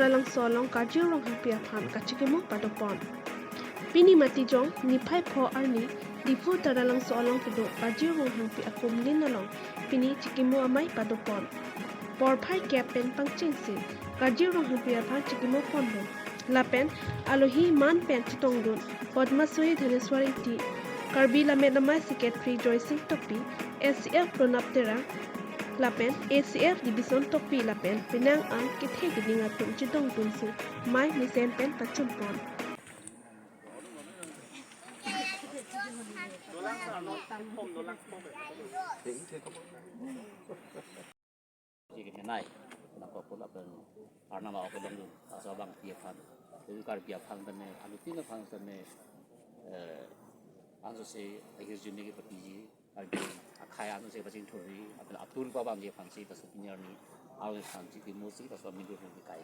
Taralangso along karjir Ronghangpi aphan kachikemo padopon. Pini mati jong niphai pho arni Diphu Taralangso along kedo karjir Ronghangpi akum lin along pini chikimo amai padopon. Porphai cap pen pangching si karjir Ronghangpi aphan chikimo ponlo. Lapen alohi man pen chitongdun Padmaswari Dhaneswari T Karbi Lamet Secretary Joy Singh Topi SCF Pranab Terang Lapen ACF Division Topi Lapen Pinang ang kithe gininga tum chidong dun si mai misen pen pachum pon. Nai ko pula pen arna ma ko dong aso bang pia phan tu kar pia phan ta me alu tin phan ta me anso se ahir june ke pati ji ar bi akhai anso se bachin thori apel atul ba bang je phan si ta supinyar ni alu phan ji ki mo si ta so mi do ni kai.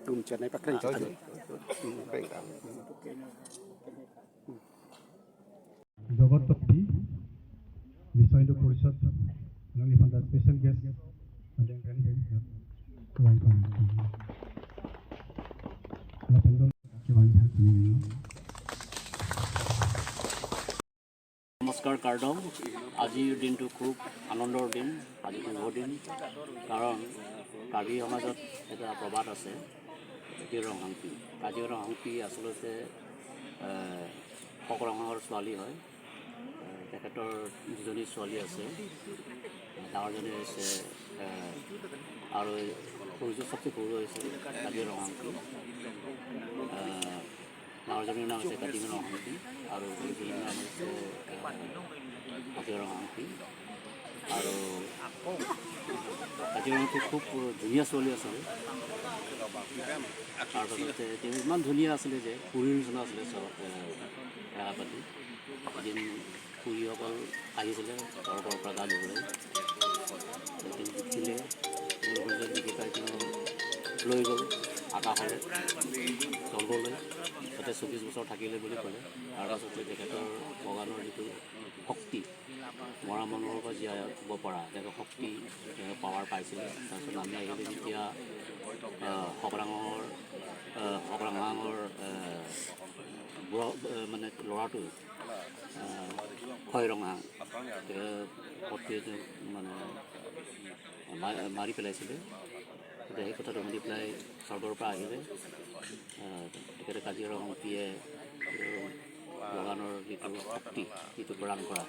Tum chat nai pakreng chat. Jagatpati Vishwa Hindu Parishad special guest. নমস্কাৰ কাৰ্ডং, আজিৰ দিনটো খুব আনন্দৰ দিন, আজি শুভ দিন। কাৰণ কাৰ্বি সমাজত এটা প্ৰবাদ আছে, কাজিৰঙা। কাজিৰঙা আচলতে সকৰঙাৰ ছোৱালী হয়। তেখেতৰ দুজনী ছোৱালী আছে, ডাঙৰজনী হৈছে আৰু সৰু চবচে সৰু হৈছে কাজিৰঙা। ডাঙৰজনীৰ নাম হৈছে কাজিৰঙা আৰু সৰুজনীৰ নাম হৈছে কাজিৰঙা। আৰু কাজিৰঙাটো খুব ধুনীয়া ছোৱালী আছিলে। তাৰপাছতে তেওঁ ইমান ধুনীয়া আছিলে যে পুৰীৰ নিচিনা আছিলে পাতি। এদিন পুৰীসকল আহিছিলে স্বৰ্গৰ পৰা গা ধুবলৈ, তেওঁ দেখিলে, দেখি পাই তেওঁ লৈ গ'ল আকাশলৈ, স্বৰ্গলৈ। তাতে 24 বছৰ থাকিলে বুলি ক'লে। তাৰপাছতে তেখেতৰ ভগৱানৰ যিটো শক্তি, মৰা মানুহৰ পৰা জীয়াব পৰা তেনেকৈ শক্তি পাৱাৰ পাইছিলে। তাৰপিছত নামি আহিলে যেতিয়া সকৰাঙৰ বুঢ়া মানে ল'ৰাটো খয়ৰঙা পত্নীয়ে মানে মাৰি পেলাইছিলে। তেতিয়া সেই কথাটো শুনি পেলাই স্বৰ্গৰ পৰা আহিলে তেখেতে কাজিৰঙা পিয়ে ভগৱানৰ যিটো শক্তি, যিটো প্ৰদান কৰা